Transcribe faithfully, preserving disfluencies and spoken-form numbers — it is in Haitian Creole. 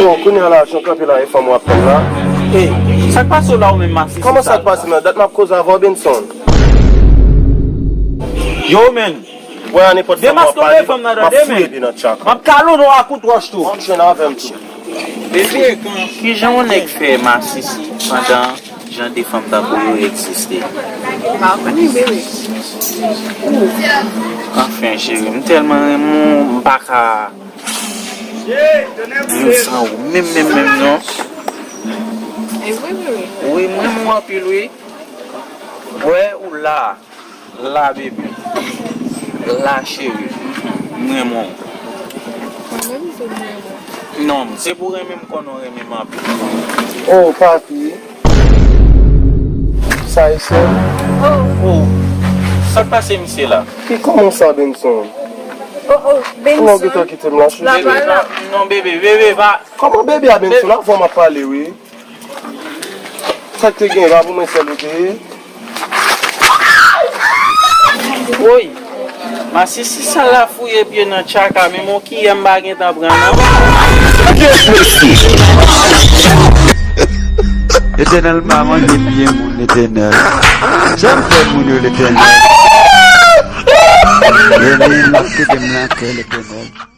Bon, kounye a la, jan w kanpe la, e fanm w ap tann la. Ey, sa k pase w la ou menm, Masisi? Kòman sa k pase nan dat m ap koze avè w, Benson? Yo, men. Wè, a nenpòt fanm w ap pale, m ap fouye li nan tchak. M ap kalonnen w a kout wòch tou. Ann jwenn avè m tou. Bebe, kijan yon nèg fè masisi pandan jan de fanm tankou yo egziste? M pa konnen, bebe. Anfen, cheri, m tèlman renmen w, m pa ka viv san ou, menm, menm, menm, non. E vre, bebe. Wi, m renmen w anpil, wi. Wè, ou la. La, bebe. La, cheri. M renmen w. Mwen menm tou, m renmen w. Non, se pou renmen m konnen w renmen m anpil. Oh, papi. Sa e sè? Oh. Oh. Sa k pase misye la? Ki kòman sa, Benson? Oh, oh, Benson. Kòman w gentan kite m la, cheri? Bebe, pa, non, bebe, bebe, pa. Kòman bebe a, Benson? Avè w m ap pale, wi. Sa k te gen, pa pou mwen sèl ou te ye? Woy! Masisi sa la fouye pye nan tchaka, menm yon kiyè m pa gentan pran, non. Letènèl pa manje pye moun, Letènèl. Jan m fè moun yo, Letènèl. Letènèl, m ap kite m nan kè, Letènèl.